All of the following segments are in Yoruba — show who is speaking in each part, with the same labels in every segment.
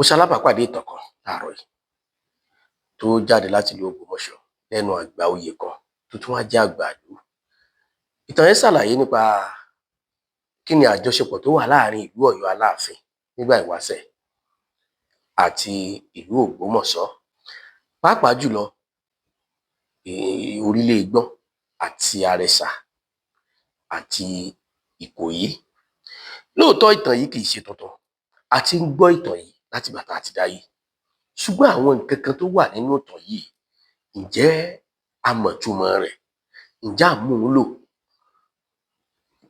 Speaker 1: Mo ṣalábàápàdé ìtàn kan láàárọ̀ yìí tó jáde láti ìlú Ògbómọ̀ṣọ́ lẹ́nu àgbà oyè kan tó tún wá jẹ́ àgbà ìlú. Ìtàn yẹn ṣàlàyé nípa kí ni àjọṣepọ̀ tó wà láàrin ìlú Ọ̀yọ́ Aláàfin nígbà ìwáṣẹ̀ àti ìlú Ògbómọ̀ṣọ́, pàápàá jùlọ Orílé Igbọ́n àti Arẹsà àti Ìkòyí. Lóòótọ́, ìtàn yìí kìí ṣe tuntun. A ti ń gbọ́ ìtàn yìí látìgbà tá a ti dáyé, ṣùgbọ́n àwọn nǹkan kan tó wà nínú ìtàn yìí, ǹjẹ́ a mọ̀ ìtumọ̀ rẹ̀? Ǹjẹ́ à ń mú un lò?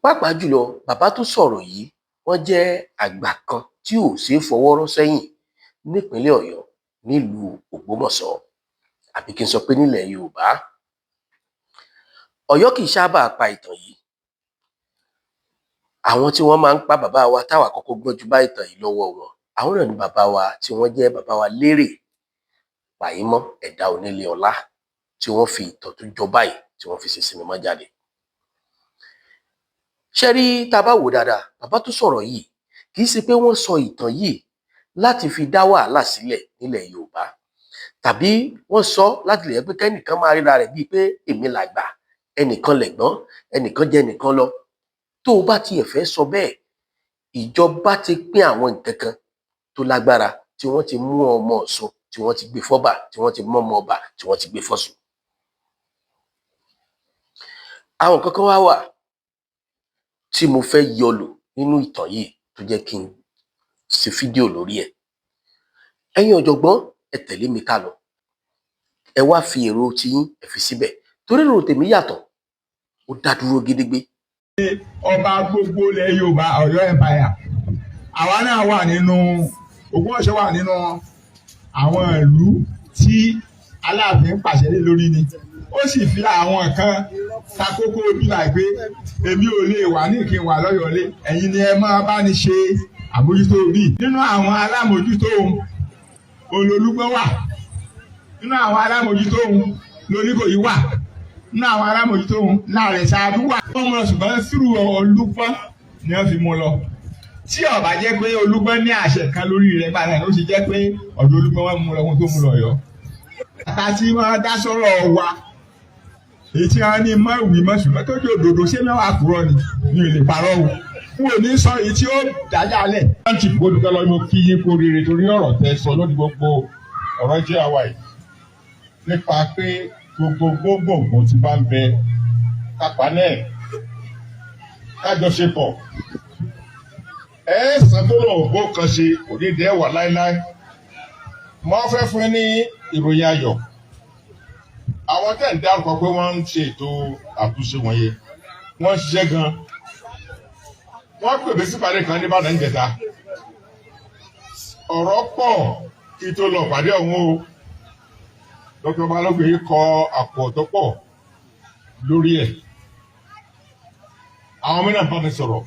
Speaker 1: Pàápàá jùlọ, bàbá tó sọ̀rọ̀ yìí, wọ́n jẹ́ àgbà kan tí ò ṣeé fọwọ́ rọ́ sẹ́yìn nípínlẹ̀ Ọ̀yọ́, nílùú Ògbómọ̀ṣọ́, àbí kí n sọ pé nílẹ̀ Yorùbá. Ọ̀yọ́ kìí sábà pa ìtàn yìí. Àwọn tí wọ́n máa ń pa, bàbá wa táwa kọ́kọ́ gbọ́njú bá ìtàn yìí lọ́wọ́ wọn, àwọn náà ni bàbá wa tí wọ́n jẹ́ bàbá wa Lérè Pàímọ́ Ẹ̀dá Onílé Ọlá, tí wọ́n fi ìtàn tó jọ báyìí tí wọ́n fi ṣe sinimá jáde. Ṣé rí, tá a bá wò dáadáa, bàbá tó sọ̀rọ̀ yìí, kì í ṣe pé wọ́n sọ ìtàn yìí láti fi dá wàhálà sílẹ̀ nílẹ̀ Yorùbá, tàbí wọ́n sọ láti lè jẹ́ pé kẹ́nìkan máa ríra rẹ̀ bíi pé èmi làgbà, ẹnìkan lẹ̀gbọ́n, ẹnìkan jẹ́ ẹnìkan lọ. Tó o bá tiẹ̀ fẹ́ sọ bẹ́ẹ̀, ìjọba ti pín àwọn nǹkan kan tó lágbára, tí wọ́n ti mú ọmọ Ọ̀ṣun tí wọ́n ti gbé fọ́bà, tí wọ́n ti mú ọmọ ọba tí wọ́n ti gbé fọ́ṣun. Àwọn nǹkan kan wá wà tí mo fẹ́ yọ lò nínú ìtàn yìí tó jẹ́ kí n ṣe fídíò lórí ẹ̀. Ẹ̀yin ọ̀jọ̀gbọ́n, ẹ tẹ̀lé mi ká lọ. Ẹ wá fi èrò tiyín, ẹ fi síbẹ̀, torí èrò tèmi yàtọ̀, ó dá dúró gédégbé.
Speaker 2: Ọba gbogbo ilẹ̀ Yorùbá, Ọ̀yọ́ Empire, àwa náà wà nínú Ògbómọ̀ṣọ́, wà nínú àwọn ìlú tí Aláàfin pàṣẹ lé lórí ni. Ó sì fi àwọn kan takókó bí láì pé èmi ò lè wà ní kí n wà lọ́yọ̀ọ́lé, ẹ̀yin ni ẹ máa bá ní ṣe àmójútó bí. Nínú àwọn alámòjútó òun lolúgbọ́n wà, nínú àwọn alámòjútó òun lóníkòyí wà, nínú àwọn alámòjútó òun láàrẹ̀ ṣáájú wà. Wọ́n mú lọ, ṣùgbọ́n sírù Olúgbọ́n ni wọ́n fi mú lọ. Tí ó bá jẹ́ pé Olúgbọ́n ní àṣẹ kan lórí rẹ̀ gbà náà, ó sì jẹ́ pé ọ̀dọ̀ Olúgbọ́n wọn mú lọ wọn tó mú lọ Ọ̀yọ́. Àti wọn dá sọ́rọ̀ wa èyí tí wọ́n ní mọ́ ìwì mọ́, ṣùgbọ́n tó jẹ́ òdodo, ṣé mẹ́wàá kúrọ́ ni mi ò lè parọ́ o, n ò ní sọ èyí tí ó dájà lẹ̀.
Speaker 3: Láti gbódúgbò lọ, mo kí yín kú oríire torí ọ̀rọ̀ tẹ́ sọ lórí gbogbo ọ̀rọ̀ jẹ́ àwa yìí nípa pé gbogbo gbogbogbò tí bá ń bẹ kápálẹ̀ kájọṣepọ̀ ẹ sàn tó lọ ògbó kan ṣe kò ní dẹ́ wà láéláé. Mo fẹ́ fún yín ní ìròyìn ayọ̀. Àwọn tẹ̀ ń dárúkọ pé wọ́n ń ṣe ètò àtúnṣe wọ̀nyẹn, wọ́n ń ṣiṣẹ́ gan-an. Wọ́n pè mí sípàdé kan ní Ìbàdàn níjẹta. Ọ̀rọ̀ pọ̀ kí tó lọ pàdé ọ̀hún o. Dr. Balógun yìí kọ àpò tó pọ̀ lórí ẹ̀. Àwọn mìíràn bá mi sọ̀rọ̀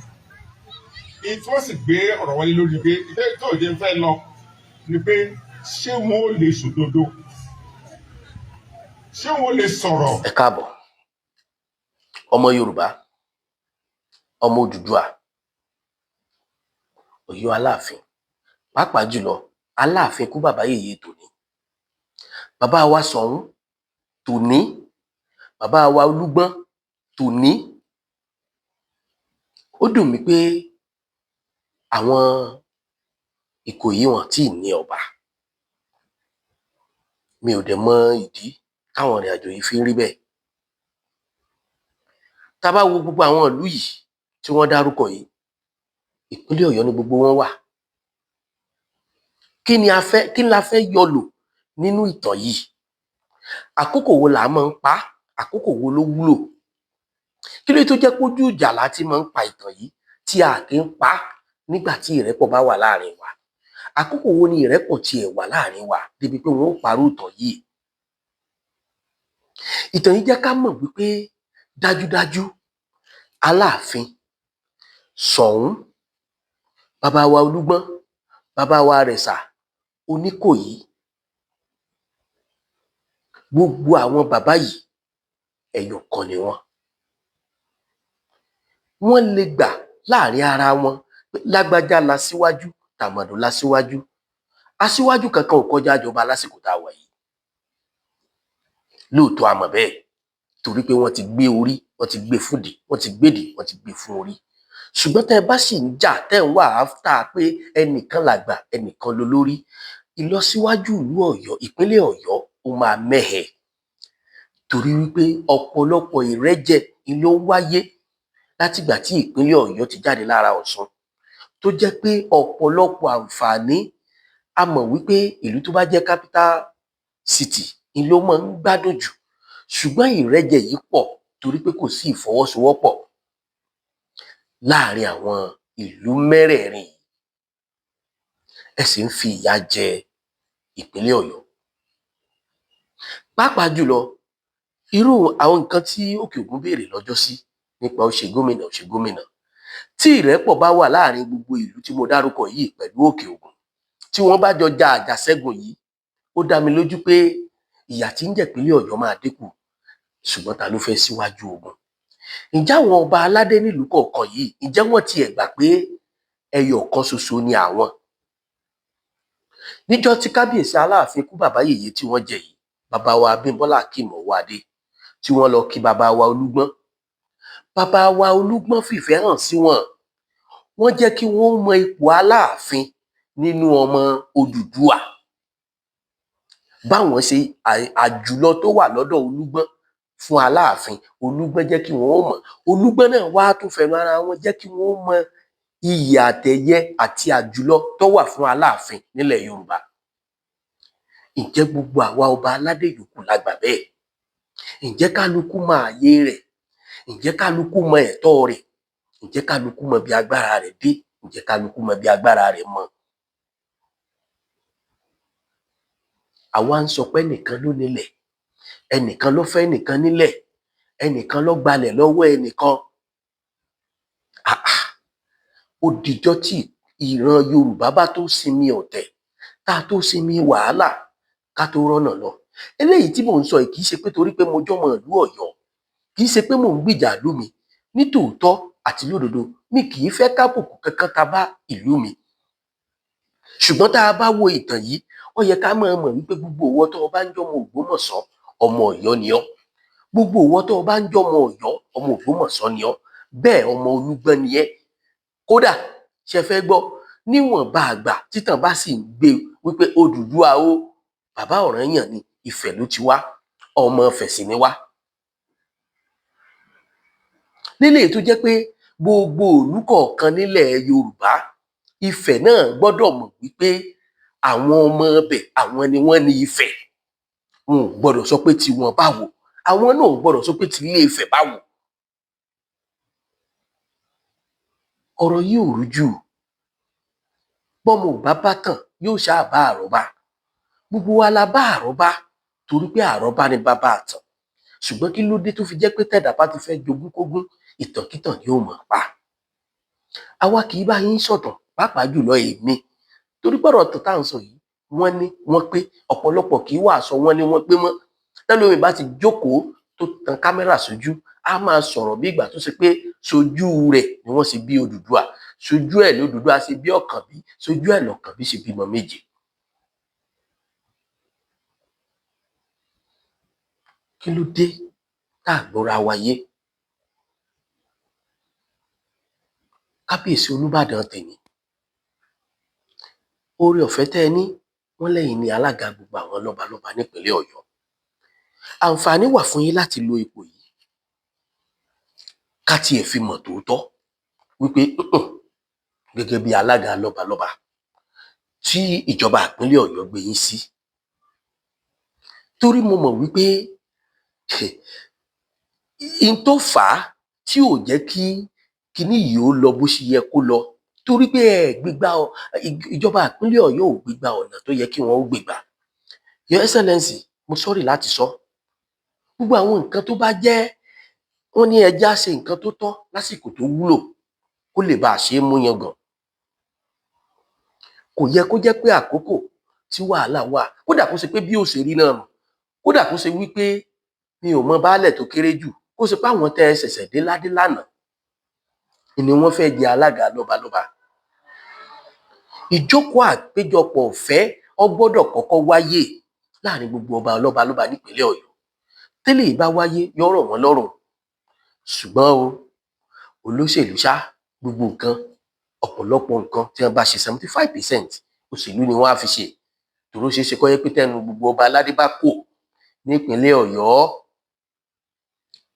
Speaker 3: èyí tí wọ́n sì gbé ọ̀rọ̀ wọlé lórí pé ìfẹ́ tó ìdí ń fẹ́ lọ ni pé ṣé wọn ò lè sòdodo, ṣé wọn ò lè sọ̀rọ̀?
Speaker 1: Ẹ káàbọ̀, ọmọ Yorùbá, ọmọ Odùduwà, Ọ̀yọ́ Aláàfin, pàápàá jùlọ Aláàfin kú bàbá yèyé tòní, bàbá wa Ṣọ̀ún tòní, bàbá wa Olúgbọ́n tòní. Ó dùn mí pé àwọn Ìkòyí wọn tí ì ní ọba. Mi ò dẹ̀ mọ ìdí táwọn ìrìn àjò yìí fi ń rí bẹ́ẹ̀. Tá a bá wo gbogbo àwọn ìlú yìí tí wọ́n dárúkọ yìí, ìpínlẹ̀ Ọ̀yọ́ ni gbogbo wọn wà. Kí ni a fẹ́, kí la fẹ́ yọ lò nínú ìtàn yìí? Àkókò wo là á máa ń pa á? Àkókò wo ló wúlò? Kí ló tó jẹ́ pójú ìjà la ti máa ń pa ìtàn yìí, tí a kì í pa á nígbà tí ìrẹ́pọ̀ bá wà láàrin wa? Àkókò wo ni ìrẹ́pọ̀ tiẹ̀ wà láàrin wa débi pé wọ́n ó parú ìtàn yìí? Ìtàn yìí jẹ́ ká mọ̀ wípé dájúdájú, Aláàfin, Ṣọ̀ún, bàbá wa Olúgbọ́n, bàbá wa Àrẹ̀sà, Oníkòyí, gbogbo àwọn bàbá yìí, ẹyọ kan ni wọ́n. Wọ́n lè gbà láàrin ara wọn pé lágbájá la síwájú, tàmọ̀dò la síwájú. Aṣíwájú kankan ò kọjá ìjọba lásìkò tá a wà yìí. Lóòótọ́ a mọ̀ bẹ́ẹ̀, torí pé wọ́n ti gbé orí, wọ́n ti gbé fúndì, wọ́n ti gbédì, wọ́n ti gbé fún orí. Ṣùgbọ́n tẹ́ ẹ bá sì ń jà, tẹ́ ń wà áfítà pé ẹnìkan làgbà, ẹnìkan lolórí, ìlọsíwájú ìlú Ọ̀yọ́, ìpínlẹ̀ Ọ̀yọ́, ó máa mẹ́hẹ̀, torí wípé ọ̀pọ̀lọpọ̀ ìrẹ́jẹ ni ló ń wáyé látìgbà tí ìpínlẹ̀ Ọ̀yọ́ ti jáde lára Ọ̀ṣun, tó jẹ́ pé ọ̀pọ̀lọpọ̀ àǹfààní. A mọ̀ wípé ìlú tó bá jẹ́ capital city ni ló máa ń gbádùn jù, ṣùgbọ́n ìrẹ́jẹ yìí pọ̀ torí pé kò sí ìfọwọ́sowọ́pọ̀ láàrin àwọn ìlú mẹ́rẹ̀ẹ̀rin yìí. Ẹ sì ń fi ìyà jẹ ìpínlẹ̀ Ọ̀yọ́, pàápàá jùlọ irú àwọn nǹkan tí Òkè Ògùn béèrè lọ́jọ́sí nípa ó ṣe gómìnà, ó ṣe gómìnà. Tí ìrẹ́pọ̀ bá wà láàrin gbogbo ìlú tí mo dárúkọ yìí pẹ̀lú Òkè Ògùn, tí wọ́n bá jọ ja àjàṣẹ́gun yìí, ó dá mi lójú pé ìyà tí ń jẹ ìpínlẹ̀ Ọ̀yọ́ máa dínkù. Ṣùgbọ́n ta ló fẹ́ síwájú ogun? Ǹjẹ́ àwọn ọba aládé nílùú kọ̀ọ̀kan yìí, ǹjẹ́ wọ́n tiẹ̀ gbà pé ẹyọ kan ṣoṣo ni àwọn? Níjọ́ tí kábíyèsí Aláàfin kú, bàbá yèyé tí wọ́n jẹ yìí, bàbá wa Abímbọ́lá Akeem Ọwọ́adé, tí wọ́n lọ kí bàbá wa Olúgbọ́n, bàbá wa Olúgbọ́n fìfẹ́ hàn sí wọn. Wọ́n jẹ́ kí wọ́n mọ ipò Aláàfin nínú ọmọ Odùduwà, báwọn ṣe àjùlọ tó wà lọ́dọ̀ Olúgbọ́n fún Aláàfin. Olúgbọ́n jẹ́ kí wọ́n mọ̀. Olúgbọ́n náà wá tún fẹnu ara wọn jẹ́ kí wọ́n mọ iyì àtẹ̀yẹ àti àjùlọ tó wà fún Aláàfin nílẹ̀ Yorùbá. Ǹjẹ́ gbogbo àwa ọba aládé yòókù la gbà bẹ́ẹ̀? Ǹjẹ́ kálukú mọ ààyè rẹ̀? Ǹjẹ́ kálukú mọ ẹ̀tọ́ rẹ̀? Ǹjẹ́ kálukú mọ bí agbára rẹ̀ dé? Ǹjẹ́ kálukú mọ bí agbára rẹ̀ mọ? Àwa ń sọ pé ẹnìkan ló nílẹ̀, ẹnìkan ló fẹ́ ẹnìkan nílẹ̀, ẹnìkan ló gbalẹ̀ lọ́wọ́ ẹnìkan. Ó dijọ́ tí ìran Yorùbá bá tó sinmi ọ̀tẹ̀, tá a tó sinmi wàhálà, ká tó rọ́nà lọ. Eléyìí tí mò ń sọ yìí, kì í ṣe pé torí pé mo jọ́mọ ìlú Ọ̀yọ́, kì í ṣe pé mò ń gbìjà ìlú mi. Nítòótọ́ àti lódodo, mi kì í fẹ́ kábùkù kankan ta bá ìlú mi. Ṣùgbọ́n tá a bá wo ìtàn yìí, ó yẹ ká máa mọ̀ wípé gbogbo ìwọ tó o bá ń jọ́mọ Ògbómọ̀ṣọ́, ọmọ Ọ̀yọ́ ni ọ́. Gbogbo ìwọ tó o bá ń jọ́mọ Ọ̀yọ́, ọmọ Ògbómọ̀ṣọ́ ni ọ́. Bẹ́ẹ̀ ọmọ Olúgbọ́n ni ẹ́. Kódà, ṣe fẹ́ gbọ́, níwọ̀nba àgbà títàn bá sì ń gbé wípé Odùduwà o, bàbá Ọ̀rànyàn ni, Ifẹ̀ ló ti wá, ọmọ Ifẹ̀ sì ni wá. Nílé tó jẹ́ pé gbogbo ìlú kọ̀ọ̀kan nílẹ̀ Yorùbá, Ifẹ̀ náà gbọ́dọ̀ mọ̀ wípé àwọn ọmọ ibẹ̀, àwọn ni wọ́n ní Ifẹ̀. Wọn ò gbọ́dọ̀ sọ pé tiwọn báwo, àwọn náà ò gbọ́dọ̀ sọ pé ti Ilé Ifẹ̀ báwo. Ọ̀rọ̀ yìí ò rújú. Bọ́mọ ò bá bá tàn, yóò ṣáà bá àrọ́bá. Gbogbo wa la bá àrọ́bá, torí pé àrọ́bá ni bàbá àtàn. Ṣùgbọ́n kí ló dé tó fi jẹ́ pé tẹ̀dá bá ti fẹ́ jogún kógún, ìtànkítàn ni ó mọ̀ pa? Àwa kì í bá yín sọ̀tàn, pàápàá jùlọ èmi, torí pọ̀rọ̀ tó tá à ń sọ yìí, wọ́n ní wọ́n pé ọ̀pọ̀lọpọ̀ kì í wà sọ wọ́n ní wọ́n pé mọ́. Tẹ́lómi bá ti jókòó tó tan kámẹ́rà sójú, á máa sọ̀rọ̀ bí ìgbà tó ṣe pé sojú rẹ̀ ni wọ́n ṣe bí Odùduwà, sojú ẹ̀ lódùduwà ṣe bí Ọ̀kànbí, sojú ẹ̀ lọ̀kànbí ṣe bímọ méje. Kí ló dé tá a gbọ́ra wa yé? Kábíyèsí Olúbàdàn tèmi, oore ọ̀fẹ́ tẹ́ ẹ ní, wọ́n lẹ́yìn ní alága gbogbo àwọn lọ́balọ́ba nípínlẹ̀ Ọ̀yọ́. Àǹfààní wà fún yín láti lo ipò yìí ká tiẹ̀ fi mọ̀ tòótọ́ wípé gẹ́gẹ́ bí alága lọ́balọ́ba tí ìjọba ìpínlẹ̀ Ọ̀yọ́ gbé yín sí. Torí mo mọ̀ wípé n tó fà á tí ò jẹ́ kí kinní yìí ó lọ bó ṣe yẹ kó lọ, torí pé ẹ gbégbá ìjọba ìpínlẹ̀ Ọ̀yọ́ ò gbégbá ọ̀nà tó yẹ kí wọ́n ó gbégbá. Your Excellency, mo sorry láti sọ, gbogbo àwọn nǹkan tó bá jẹ́ wọ́n ní ẹja ṣe nǹkan tó tọ́ lásìkò tó wúlò kó lè bá a ṣe é mú yangàn. Kò yẹ kó jẹ́ pé àkókò tí wàhálà wà, kódà kó ṣe pé bí ó ṣe rí náà nù, kódà kó ṣe wípé mi ò mọ baálẹ̀ tó kéré jù, kó ṣe pé àwọn tẹ́ ẹ ṣẹ̀ṣẹ̀ dé ládé lánàá ni wọ́n fẹ́ jẹ alága lọ́balọ́ba. Ìjókòó àpéjọpọ̀ ọ̀fẹ́ Ó gbọ́dọ̀ kọ́kọ́ wáyé láàrin gbogbo ọba lọ́balọ́ba nípínlẹ̀ Ọ̀yọ́. Tẹ́lẹ̀ yìí bá wáyé, yóò rọ̀ wọ́n lọ́rùn. Ṣùgbọ́n o, olóṣèlú ṣá, gbogbo nǹkan, ọ̀pọ̀lọpọ̀ nǹkan tí wọ́n bá ṣe, 75% òṣèlú ni wọ́n á fi ṣe. Tòró ṣeé ṣe kó jẹ́ pé tẹnu gbogbo ọba aládé bá kò nípínlẹ̀ Ọ̀yọ́,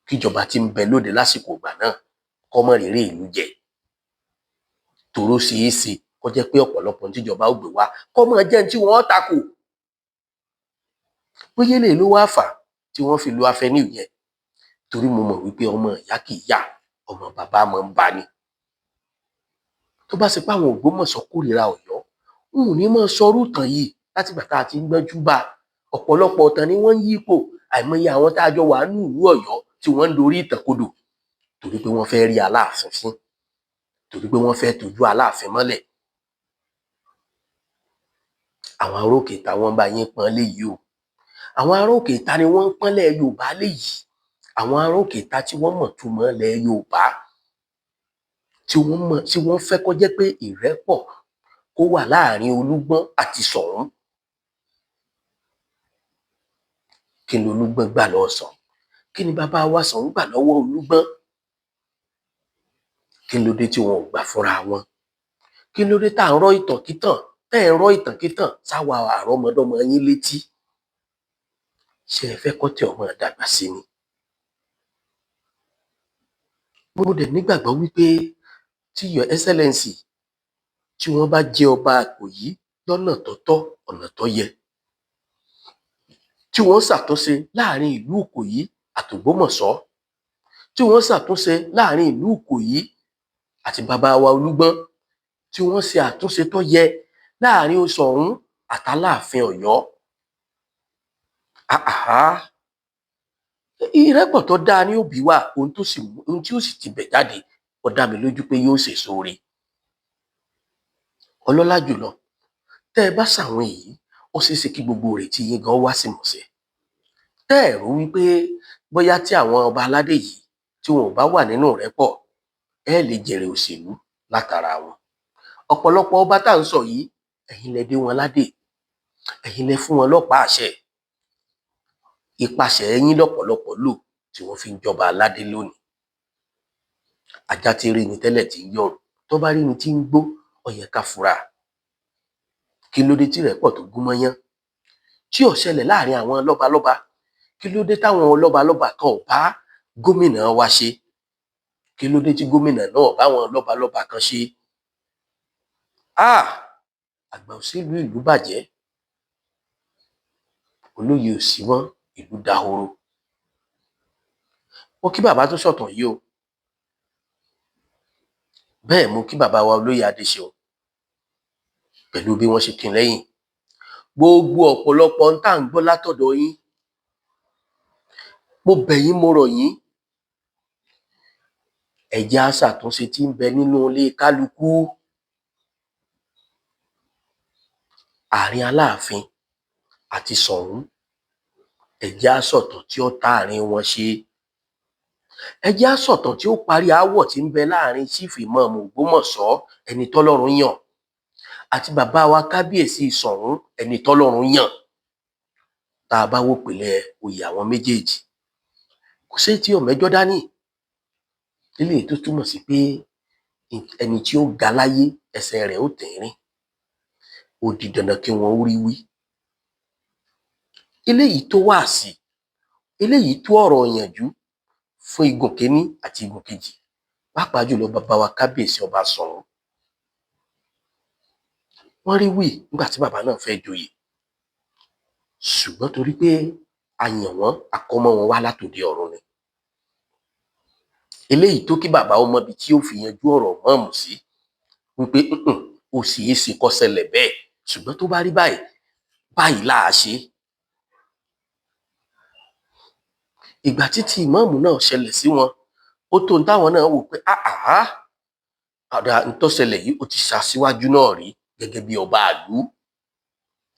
Speaker 1: kíjọba tí ń bẹ lóde lásìkò ìgbà náà kó mọ́ réré ìlú jẹ. Tòró ṣeé ṣe kó jẹ́ pé ọ̀pọ̀lọpọ̀ tíjọba ó gbé wá kó máa jẹ́ ní tí wọ́n takò. Bóyá eléyìí ló wá fà á tí wọ́n fi lo avenue yẹn, torí mo mọ̀ wípé ọmọ ìyá kì í yà, ọmọ bàbá máa ń bá ni. Tó bá ṣe pé àwọn Ògbómọ̀ṣọ́ kórìíra Ọ̀yọ́, n ò ní máa sọrú ìtàn yìí látìgbà tá a ti ń gbọ́njú bá. Ọ̀pọ̀lọpọ̀ ìtàn ni wọ́n ń yípo. Àìmọye àwọn tá a jọ wà nínú ìlú Ọ̀yọ́ tí wọ́n ń dorí ìtàn kodò torí pé wọ́n fẹ́ rí Aláàfin fín, torí pé wọ́n fẹ́ tójú Aláàfin mọ́lẹ̀. Àwọn ará òkè ìta wọ́n bá yín pọ́n léyìí o. Àwọn ará òkè ìta ni wọ́n ń pọ́nlẹ̀ Yorùbá léyìí. Àwọn ará òkè ìta tí wọ́n mọ̀ túmọ̀ ilẹ̀ Yorùbá, tí wọ́n mọ̀, tí wọ́n fẹ́ kó jẹ́ pé ìrẹ́pọ̀ kó wà láàrin Olúgbọ́n àti Ṣọ̀ún. Kí ni Olúgbọ́n gbà lọ́wọ́ Ṣọ̀ún? Kí ni bàbá wa Ṣọ̀ún gbà lọ́wọ́ Olúgbọ́n? Kí ló dé tí wọn ò gbà fúnra wọn? Kí ló dé tá à ń rọ́ ìtànkítàn, tẹ́ ẹ̀ ń rọ́ ìtànkítàn sáwa àrọ́mọdọ́mọ yín létí? Ṣé ẹ fẹ́ kọ́tẹ̀ ọmọ dàgbà sí ni? Mo dẹ̀ nígbàgbọ́ wípé tí Your Excellency, tí wọ́n bá jẹ́ ọba Ìkòyí lọ́nà tó tọ́, ọ̀nà tó yẹ, tí wọ́n ṣàtúnṣe láàrin ìlú Ìkòyí àtògbómọ̀ṣọ́, tí wọ́n ṣàtúnṣe láàrin ìlú Ìkòyí àti bàbá wa Olúgbọ́n, tí wọ́n ṣe àtúnṣe tó yẹ láàrin Ṣọ̀ún àtàláàfin Ọ̀yọ́, àhá, ìrẹ́pọ̀ tó dáa ní òbí wa. Ohun tó sì, ohun tí ó sì ti bẹ̀ jáde, ó dá mi lójú pé yóò sèso re. Ọlọ́lá jùlọ, tẹ́ ẹ bá ṣàwọn èyí, ó ṣeé ṣe kí gbogbo ìrètí yín gan wá sí ìmúṣẹ. Tẹ́ ẹ rò wípé bóyá tí àwọn ọba aládé yìí, tí wọn ò bá wà nínú ìrẹ́pọ̀, ẹ lè jèrè òṣèlú látara wọn. Ọ̀pọ̀lọpọ̀ ọba tá à ń sọ yìí, ẹ̀yin lẹ dé wọn ládé, ẹ̀yin lẹ fún wọn lọ́pàá àṣẹ. Ipasẹ̀ yín lọ́pọ̀lọpọ̀ lò tí wọ́n fi ń jọba aládé lónìí. Ajá tí rí ni tẹ́lẹ̀ tí ń yọ̀rù, tó bá rí ni tí ń gbó, ó yẹ ká fura. Kí ló dé tí ìrẹ́pọ̀ tó gún mọ́yán tí ò ṣẹlẹ̀ láàrin àwọn lọ́balọ́ba? Kí ló dé táwọn lọ́balọ́ba kan ò bá gómìnà wa ṣe? Kí ló dé tí gómìnà náà ò bá àwọn lọ́balọ́ba kan ṣe? Àgbà òṣèlú, ìlú bàjẹ́, olóye ò sí mọ́, ìlú dahoro. Mo kí bàbá tó sọ̀tàn yìí o. Bẹ́ẹ̀ mo kí bàbá wa olóyè Adéṣeun pẹ̀lú bí wọ́n ṣe kín lẹ́yìn. Gbogbo ọ̀pọ̀lọpọ̀ ń tà ń gbọ́ látọ̀dọ̀ yín, mo bẹ̀ yín, mo rọ̀ yín, ẹ jẹ́ á ṣàtúnṣe tí ń bẹ nínú ilé kálukú. Àárín Aláàfin àti Ṣọ̀ún, ẹ jẹ́ á sọ̀tàn tí ó ta àárín wọn ṣe. Ẹ jẹ́ á sọ̀tàn tí ó parí aáwọ̀ tí ń bẹ láàrin Chief Imam Ògbómọ̀ṣọ́, ẹni tọ́lọ́run yàn, àti bàbá wa kábíyèsí Ṣọ̀ún, ẹni tọ́lọ́run yàn. Tá a bá wò pìlẹ̀ oyè àwọn méjèèjì, kò sí tí ò mẹ́jọ dání. Eléyìí tó túmọ̀ sí pé ẹni tí ó ga láyé, ẹsẹ̀ rẹ̀ ó tẹ̀rín, ó di dandan kí wọ́n ó rí wí. Eléyìí tó wáàsí, eléyìí tó ọ̀rọ̀ ìyànjú fún igun kínní àti igun kejì, pàápàá jùlọ bàbá wa kábíyèsí ọba Ṣọ̀ún. Wọ́n rí wí nígbà tí bàbá náà fẹ́ joyè, ṣùgbọ́n torí pé a yàn wọ́n, a kọ́ mọ́ wọn wá látòde ọ̀run ni. Eléyìí tó kí bàbá ó mọbi tí ó fi yanjú ọ̀rọ̀ mọ́ọ̀mù sí wípé ó ṣeé ṣe kó ṣẹlẹ̀ bẹ́ẹ̀, ṣùgbọ́n tó bá rí báyìí báyìí là á ṣe. Ìgbà títí ìmáàmù náà ṣẹlẹ̀ sí wọn, ó tó ń táwọn náà wò pé àhá, àdá ń tó ṣẹlẹ̀ yìí, ó ti ṣàṣíwájú náà rí gẹ́gẹ́ bí ọba àlú.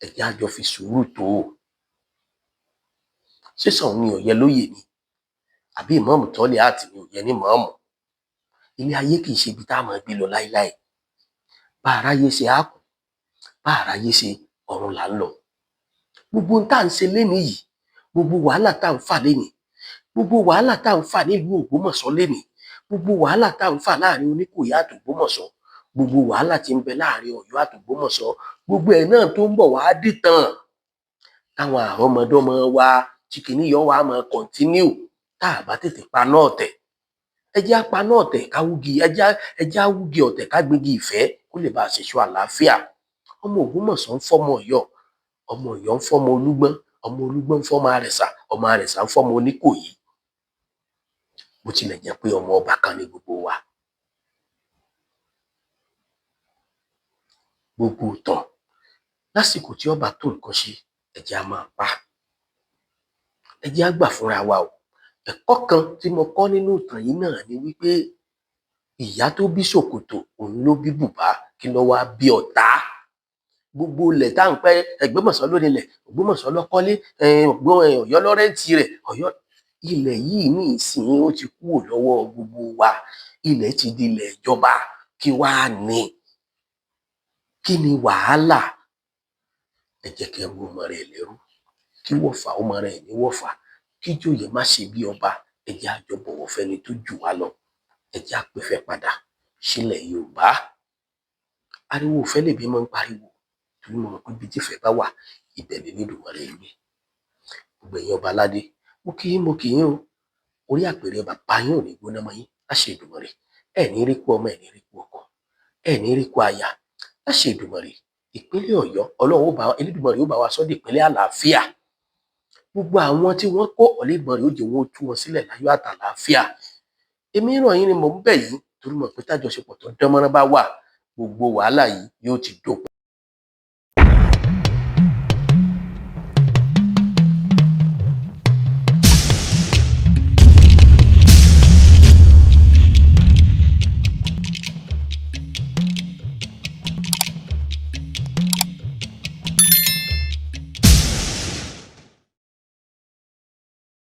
Speaker 1: Ẹ jẹ́ á jọ fi sùúrù tó o. Ṣé Ṣọ̀ún ni ò yẹ lóyè ni, àbí ìmáàmù Tọ́lẹ̀ àti ni ò yẹ ní mọ̀ọ́mù? Ilé ayé kì í ṣe ibi tá a máa gbé lọ láéláé. Bá aráyé ṣe á kú, bá aráyé ṣe Ọ̀run là ń lọ. Gbogbo ohun tá à ń ṣe lénìí yìí, gbogbo wàhálà tá à ń fà lénìí, gbogbo wàhálà tá à ń fà nílùú Ògbómọ̀ṣọ́ lénìí, gbogbo wàhálà tá à ń fà láàrin Oníkòyí àtÒgbómọ̀ṣọ́, gbogbo wàhálà tí ń bẹ láàrin Ọ̀yọ́ àtÒgbómọ̀ṣọ́, gbogbo ẹ̀ náà tó ń bọ̀ wá dìtàn táwọn àrọ́mọdọ́mọ wa tí kìíní yọ wá máa continue tá a bá tètè paná ọ̀tẹ̀. Ẹ jẹ́ á paná ọ̀tẹ̀ ká wúgi, ẹ jẹ́ á wúgi ọ̀tẹ̀ ká gbégi ìfẹ́ kó lè bá a ṣèṣọ àlàáfíà. Ọmọ Ògbómọ̀ṣọ́ ń fọ́mọ Ọ̀yọ́, ọmọ Ọ̀yọ́ ń fọ́mọ Olúgbọ́n, ọmọ Olúgbọ́n ń fọ́mọ Àrẹ̀sà, ọmọ Àrẹ̀sà ń fọ́mọ Oníkòyí. Bó tilẹ̀ jẹ́ pé ọmọ ọba kan ni gbogbo wa. Gbogbo ìtàn lásìkò tí ọba tó nǹkan ṣe, ẹ jẹ́ á máa pa. Ẹ jẹ́ á gbà fúnra wa o. Ẹ̀kọ́ kan tí mo kọ́ nínú ìtàn yìí náà ni wípé ìyá tó bí ṣòkòtò òun ló bí bùbá, kí ló wá bí ọ̀tá. Gbogbo ilẹ̀ tá à ń pẹ́ Ògbómọ̀ṣọ́ ló nílẹ̀, Ògbómọ̀ṣọ́ ló kọ́lé, Ọ̀yọ́ ló rẹ́ǹtì rẹ̀, Ọ̀yọ́. Ilẹ̀ yìí ní ìsìn ó ti kúrò lọ́wọ́ gbogbo wa. Ilẹ̀ ti di ilẹ̀ ìjọba. Kí wá ní? Kí ni wàhálà? Ẹ jẹ́ kí ẹrú ọmọ rẹ̀ lẹ́rú, kí wọ̀fà ọmọ rẹ̀ ní wọ̀fà, kí ìjòyè má ṣe bí ọba. Ẹ jẹ́ á jọ bọ̀wọ̀ fẹ́ni tó jù wá lọ. Ẹ jẹ́ á pèfẹ́ padà sílẹ̀ Yorùbá. Ariwo ìfẹ́ lèmi máa ń pariwo, torí mo mọ̀ pé ibi tífẹ̀ẹ́ bá wà, ibẹ̀ l'Elédùmarè ń gbé. Gbogbo ẹ̀yin ọba aládé, mo kí yín, mo kí yín o. Orí àpèrè bàbá yín ò ní gbóná mọ́ yín láṣẹ Èdùmàrè. Ẹ ní rí kú ọmọ, ẹ ní rí kú ọkọ, ẹ ní rí kú aya láṣẹ Èdùmàrè. Ìpínlẹ̀ Ọ̀yọ́, Ọlọ́run ó bá Elédùmarè ó bá wa sọ́ di ìpínlẹ̀ àlàáfíà. Gbogbo àwọn tí wọ́n kó Elédùmarè ó jẹ́ wọn ó tú wọn sílẹ̀ láyọ̀ àtàlàáfíà. Èmi rọ̀ yín ni mò ń bẹ̀ yín, torí mo mọ̀ pé tájọṣepọ̀ tó dán mọ́rán bá wà, gbogbo wàhálà yìí yóò ti dópin.